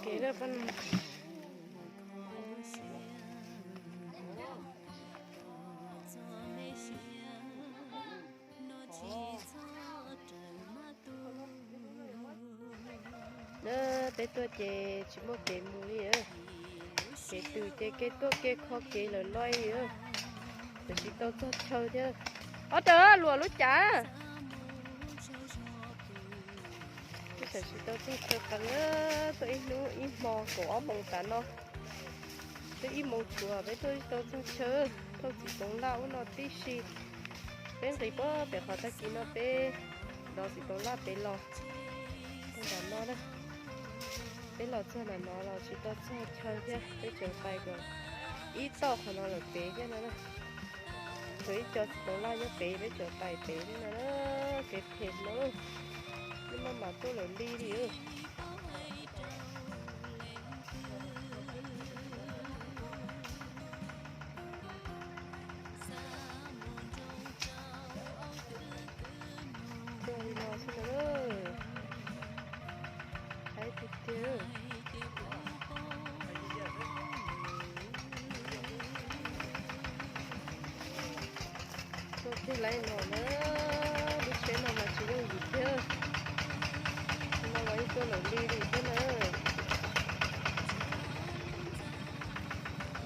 Kev lawm pab no. Na, peb tuaj ces tsis muaj kev mus li. Kev twg ces kev tuaj kev kho kev lawm loj li. Tam sim tau txog chaw thiab. Ob rawg luam lub cas. Tam sim tau txog chaw qees, tuaj ib hnub ib hmo kaum ob moos tas no. Twb ib moos tshuav peb tuaj tsis tau txog chaw, thauj txiv toov laj ub no tib si. Peb nqis puag pem qhov tag kis no peb dov txiv toov laj pem los. Txog nram no na, peb los txog nram no los tsis tau txog chaw thiab, peb tseem pais kom ib toj qhov no lawm pem thiab no na. Tseem ib co txiv toov laj nyob pem, peb tseem pais pem thiab no na. Kev phem no, twb maj mam tuaj lawm li li. Zoo li no xwb na. Haib tiag tiag. Tuaj kiag laij no na, lub tsheb no mas tsis yooj yim thiab. No mas yeej tuaj lawm li li thiab na.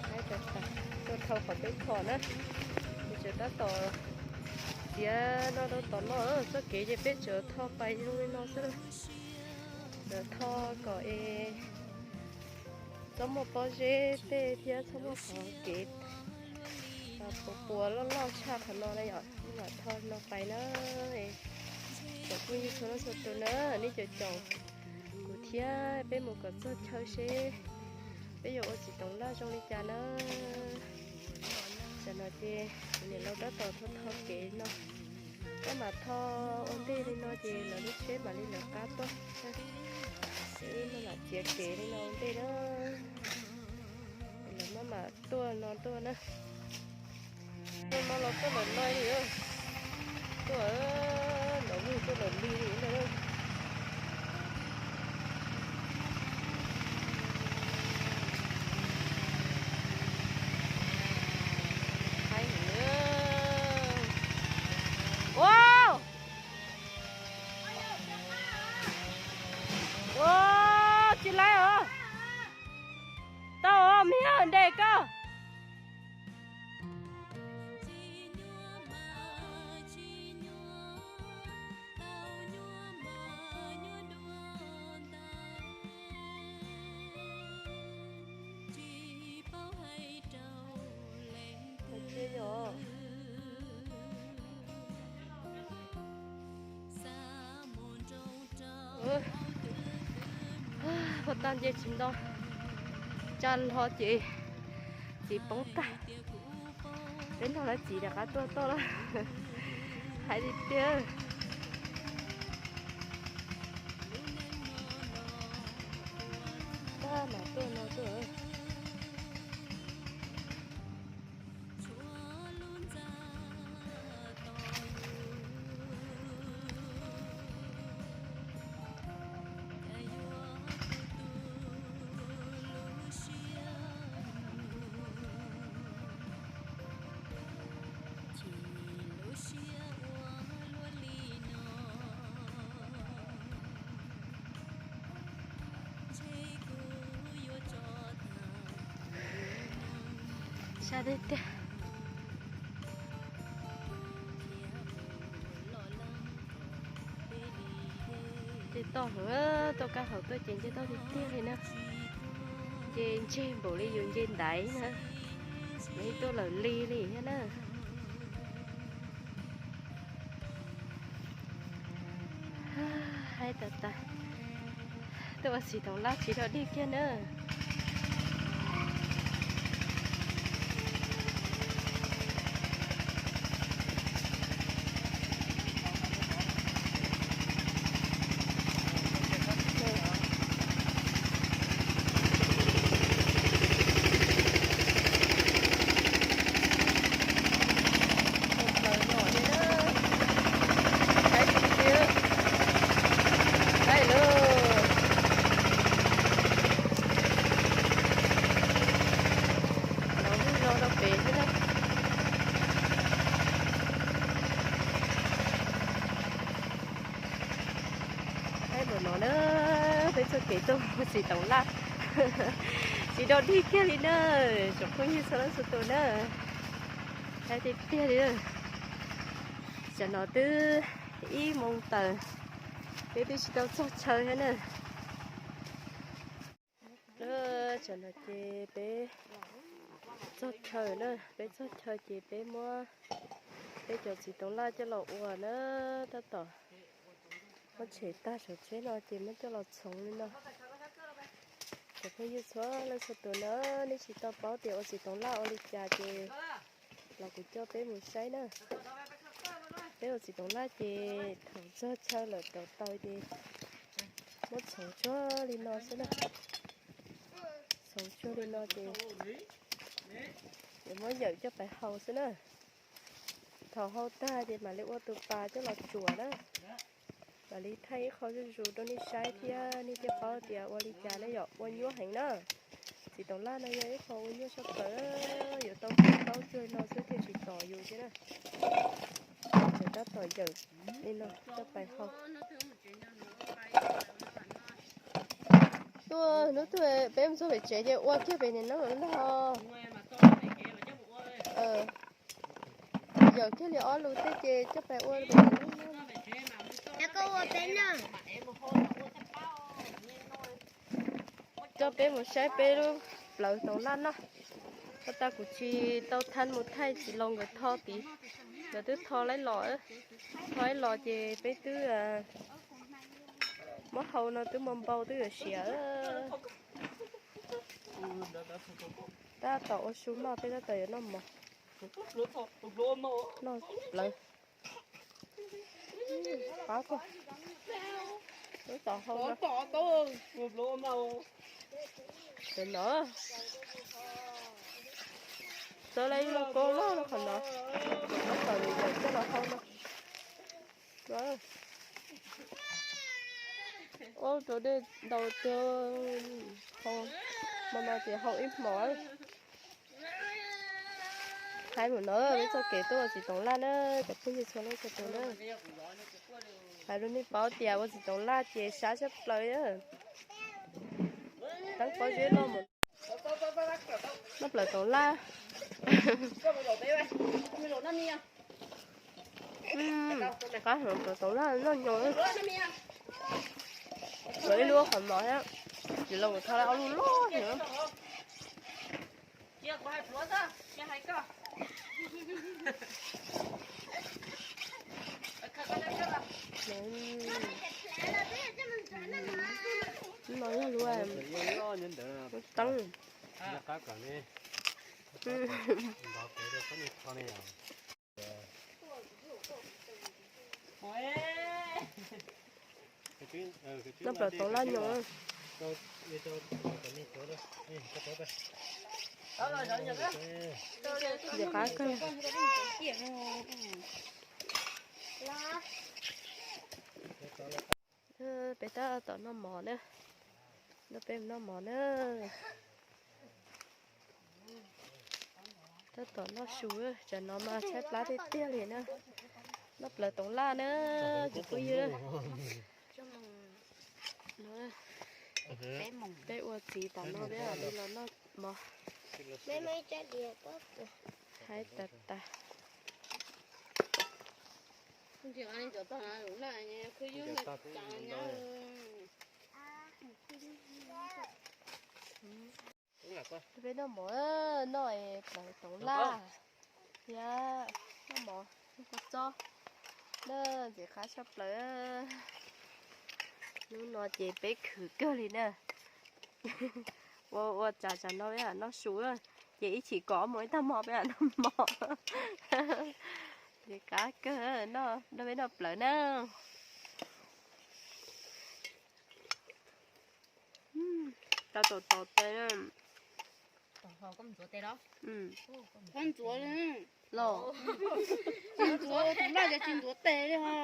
Haib tas tas, tuaj dhau qhov peb tho na. Peb tseem tab tom txiav no rau tom no, txoj kev ces peb tseem tho pais zoo li no xwb. Tseem tho kom es txhob muaj pob zeb tej thiab txhob muaj qhov kev puas puas loj loj tshaj qhov no na yom, mam tho no pais na. Tsoom phooj ywg txhua leej txhua tus na, nej caum caum kuv thiab peb mus kom txog chaw seb peb yuav ua txiv toov laj zoo li cas na. Tam no ces niam laus tab tom tho tho kev no, koj mam tho ua ntej li no ces lawv lub tsheb mam li lawv qab tuaj. Wb maj mam txiav kev li no ua ntej na, lawv maj mam tuaj no tuaj na. Tuaj no los tuaj lawm li, tuaj lawm li tuaj lawm li li ntag. Haib heev. Ua, ua, tsis laib os. Tau os, me yog ntes koj. Pov tag nce tsis nto, tsa hlo ces txiv poob tag. Peb nrog lawv txiv rov qab tuaj toj lawm. Hais tiag tiag. Tab mas tuaj no tuaj. Sab tiag tiag. Nce toj hauv, tuaj kab hauv tuaj ces nce toj tiag tiag li na. Nce ntseg npaum li yus nce ntaiv na. Lawv tuaj lawm li li thiab na. Haib tas tas. Tuaj ua txiv toov laj tsis dog dig kiag na. Tau pem xwb na. Saib npaum no na, peb txoj kev tuaj mus txiv toov laj, tsis dog dig kiag li na, tsoom phooj ywg txhua leej txhua tus na. Saib tiag tiag li, tam no twb ib moos tawm, peb twb tsis tau txog chaw thiab na. Tam no ces peb txog chaw na, peb txog chaw ces peb muab peb cov txiv toov laj coj los ua na, tab tom muab tshem tag saum tsheb no ces muab coj los txhoov li no. Cov phooj ywg txhua leej txhua tus na, nej tsis tau paub tias ua txiv toov laj ua li cas ces los kuv coj peb mus saib na. Peb ua txiv toov laj ces thaum txog chaw lawm rauv taws ces muab txhoov tsuag li no xwb na. Txhoov tsuag li no ces yuav muab yawm coj pais hau xwb na. Thaum hau tag ces mam li ua tus pas coj los tsuam na. Mam li thaij ib qho zuj zus rau nej saib thiab nej thiaj paub tias ua li cas ne, yog ua nyuaj heev na. Txiv toov laj no yog ib qho ua nyuaj tshaj plaws, yuav tau paub tsuag no xwb thiaj tsis tom yus thiab na. Tseem tab tom yawm li no coj pais hau. Tuaj hnub twg peb mus txog pem tsev ces ua kiag pem niam no los nag. Yawm kiag li ob lus tej ces coj pais ua pem niam no. Coj peb mus saib peb lub plawv toov laj no. Tag tag kuv tsis tau thaij mus thaij txiv laus nkawd tho tid, nkawd twb tho laib los, tho laib los ces peb twb muab hau no twb muaj npau twb yuav siav. Tab tom ua su noj, peb tab tom yuav noj mov, noj plawv. Qab kawg. Lub tom hau no. Cov no, txawb lawv ib lub kob loj rau qhov no, kom muab tawm yawm coj los hau no. Ua rau dej ntau tiag, hau hmo no ces hau ib hmos. Hais mus no, peb txoj kev tuaj ua txiv toov laj na, cov phooj ywg txhua leej txhua tus na. Hais rau nej paub tias ua txiv toov laj ces sab tshaj plaws. Teeb pob zeb loj mus. Noj plawv toov laj. Qab hov plawv toov laj noj nyoos. Lawv ib lub qhov mov thiab, txiv laus tho lawv ob lub loj thiab. No yog lub teeb. Noj plawv toov laj nyoos. Ntxim qab kawg. Peb tab tom noj mov na. Nrog peb noj mov na. Tab tom noj su, tsam no mas tshaib plab tiag tiag li na. Noj plawv toov laj na, cov phooj ywg. Peb ua txiv tas no peb los noj mov. Haib tas tas. Peb noj mov, noj plawv toov laj thiab noj mov kua txob na, ntxim qab tshaj plaws. Hnub no ces peb khwv kawg li na. Ua ua tsam tsam no peb noj su, ces ib chim kom mus ib tag hmo peb noj mov. Ntxim qab kawg, nrog peb noj plawv na. Tau tom tom tes. Los ntxuav tus laj ces tsis ntxuav tes li ho.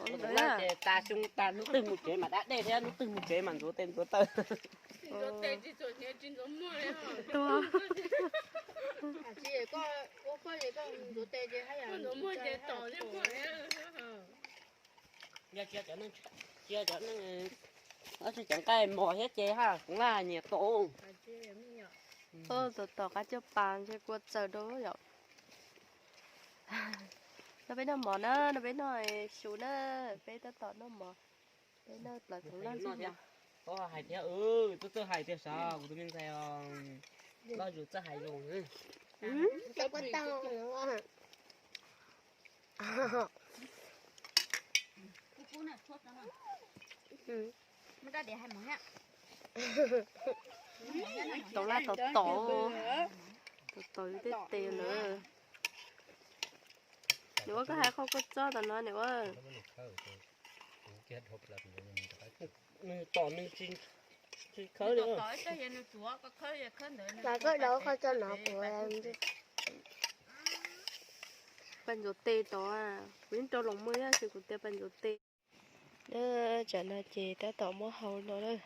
Tus laj ces tas xyoo tas hnub twg mus tsev mas da dej thiab hnub twg mus tsev mas ntxuav tes ntxuav taw. Tua. Cia cov neeg, cov nqaij mos thiab ces haj kuv laj nyias tau. Tom tom qab coj pas ntshe kua txaws rau yom. No peb noj mov na, no peb noj su na, peb tab tom noj mov, peb noj plaws txoov laj ntxuag mov. Koj hais thiab, twb txawj hais tiag sav kuv tus me ntxhais os. Loj zus txawj hais zus. Txoov laj tom tom, tom tom yus tej tes lawm. Niam ua koj hais qhov kua txob tom no niam ua. Nws tom nws tsis khawb li. Koj dau qhov txob no kuv pais ntxuav tes tod, kuv yeej rau los muaj tab sis kuv tias pais ntxuav tes. Tsam no ces tab tom muab hau no lawm.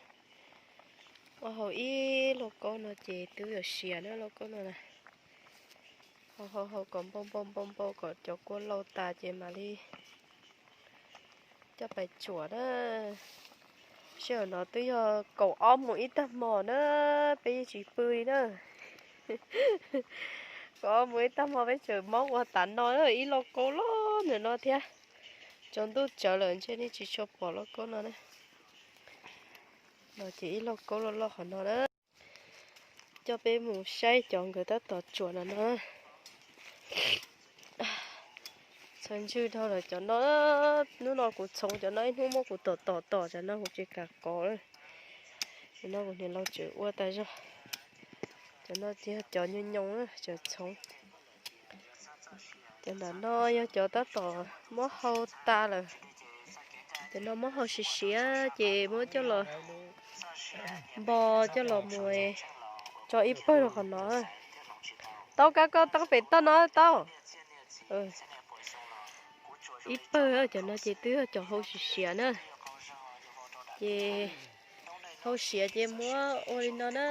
Muab hau ib lauj kaub no ces twb yuav siav na lauj kaub no na. Hau hau hau kom npau npau npau npau kom cov kua lau tas ces mam li coj pais tsuam na. Sij hawm no twb yog kaum ob moos ib tag hmo na, peb yeej tsis pw li na. Kaum ob moos ib tag hmo peb tseem mob ua tav no ib lauj kaub loj ntawm no thiab. Tsaus ntuj tsawv lawm ntshe nej tsis tshua pom lauj kaub no na. No ces ib lauj kaub loj loj qhov no na. Coj peb mus saib cov nkawd tab tom tsuam no no. Txhawv ntswg dhau lawm cov no. Hnub no kuv txhoov cov no ib hnub muab kuv tom tom tom, cov no kuv tsis kam kov lawm. Cov no kuv niam laus tseem ua tas zog. Cov no ces yog cov nyoos nyoos tseem txhoov. Cov ntawm no yog cov tab tom muab hau tas lawm. Cov no muab hau siav siav ces muab coj los npo coj los mus tso ib pawg rau qhov no. Tau kab koj tau pem toj no tau. Ib pawg cov no ces twb yog cov hau siav siav na. Ces hau siav ces muab ua li no na,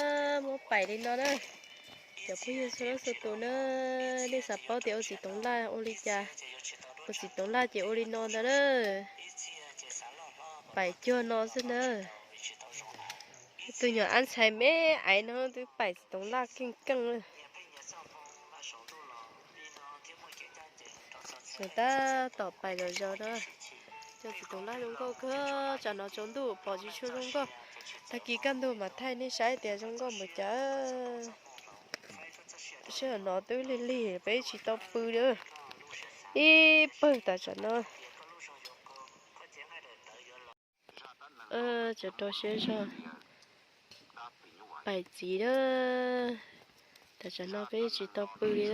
muab paim li no na. Cov phooj ywg txhua leej txhua tus na, nej xav paub tias ua txiv toov laj ua li cas, ua txiv toov laj ces ua li no ntag na. Paim cuag no xwb na. Tus nyuam ab ntxhais me aiv no twb paim txiv toov laj keej keej na. Sawv tab tom paim zom zaws na. Cov txiv toov laj zoo nkauj kawg, tsam no tsaus ntuj pom tsis tshua zoo nkauj. Tag kis kaj ntug mam thaij nej saib tias zoo nkauj npaum cas. Sij hawm no twb lig lig peb tsis tau pw li. Ib pawg tas tsam no. Tseem rau siab zog paim txiv na. Tas tsam no peb tsis tau pw li.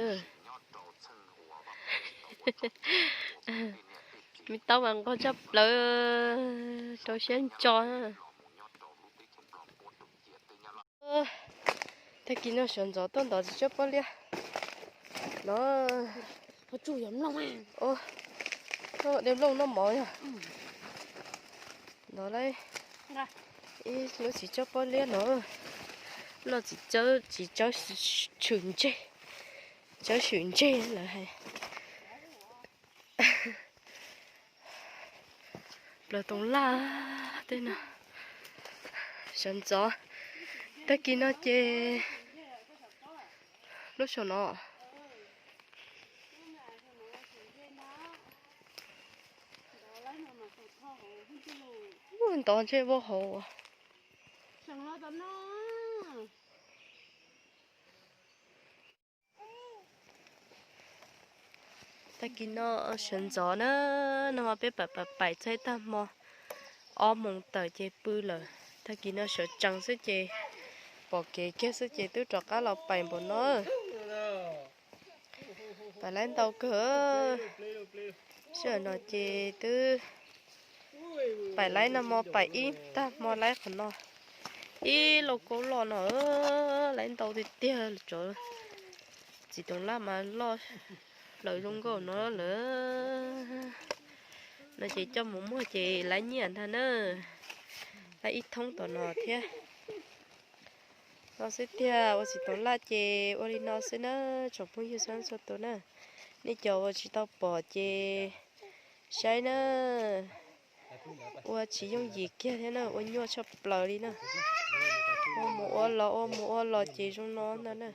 Me taub mas nqog tshaj plaws, rau siab ntso. Tag kis no sawv ntxov tuaj ntov txiv tsawb pob liab no. Ua, de nplooj noj mov yog. Ntov lawm ib lub txiv tsawb pob liab no. No txiv tsawb, txiv tsawb tshwm ntseg, tsawb tshwm ntseg lawv hais. Plaws toov laj tej no. Sawv ntxov tag kis no ces lub saum no. Ntov ntshe vau hauv. Tag kis no sawv ntxov na, no peb pam pam paim txog ib tag hmo, ob moos tawm ces pw lawm. Tag kis no sawv tsees xwb ces pom kev kiag xwb ces twb rov qab los paim npaum no. Paim laib ntau kawg. Sij hawm no ces twb paim laib no mo paim ib tag hmo laib qhov no. Ib lauj kaub loj no, laib ntau tiag tiag, txiv toov laj mas loj lawm zoo nkauj no lawm. No ces coj mus muag ces laib nyiaj ntag na. Laib ib thoob tom no thiab. No xwb tiag, ua txiv toov laj ces ua li no xwb na, tsoom phooj ywg txhua leej txhua tus na. Nej cov uas tsis tau pom ces saib na, ua tsis yooj yim kiag thiab na, ua nyuaj tshaj plaws li na. Ua mus ua los ua mus ua los ces zoo no ntag na.